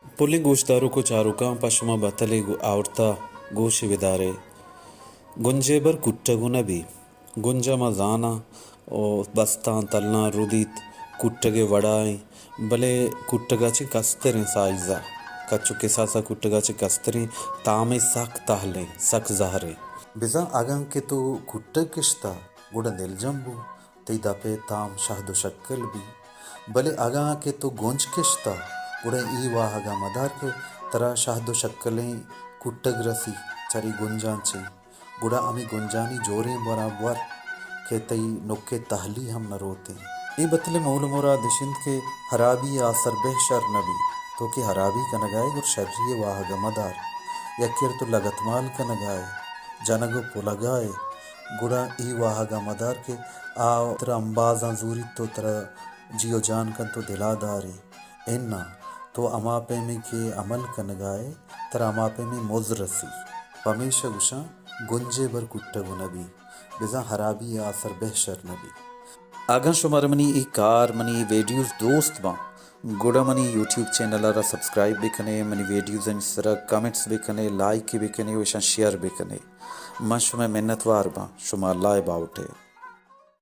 پلیں گوشداروک و چاروکاں، پہ شما بتلے گو-، آورتا گوش بدارے۔ گنجے بر کٹگ و نبی۔ گنجا ما زاناں و بستاں، تلاں ردیت، کٹگ ء وڑا ایں، بلے کٹگ ء چہ کستریں سائز ء، کچ و کساس ء کٹگ ء چہ کستریں، تام ء سک تہلیں، سک زہریں۔ بزاں اگاں کہ تو کٹگ کشتہ، گڑا دلجم بو، تئی دپ ء تام شہد و شکل بی۔ بلے اگاں کہ تو گنج کشتہ، گڑا اے واہگ ء مدار کہ ترا شہد و شکلیں کٹگ رسی، چرے گنجاں چے۔ گڑا ہمے گنجانی جوریں برابر کہ تئی نکے تہلی ہم نہ روتیں۔ اے بتلے مول مراد اش انت کہ ہرابی آسر بہ شر نہ بیت۔ تو کہ ہرابی کنگائے گڑا شری ء واہگ ء مدار۔ یکے ء تو لگتمال کنگائے، جنگ ء پلگائے، گڑا اے واہگ ء مدار کہ آ ترا امبازاں زوریت تو ترا جی و جان کنت و دلا دارے۔ اناں، تو ہما پیمیں کہ عمل کنگائے، ترا ہما پیمیں مز رسی۔ پمیشا گوشاں، گنجے بر کٹگ و نبی، بزاں ہرابی ء آسر بہ شر نبی۔ اگاں شمارا منی اے کار، منی اے ویڈیوز دوست باں، گڑا منی یوٹیوب چینل ء را سبسکرائب بکنے، منی ویڈیوزانی سرا کمنٹس بکنے، لائک بکنے و اشاں شیئر بکنے۔ من شمئے منتوار باں۔ شما اللہ ء باہوٹ ئے۔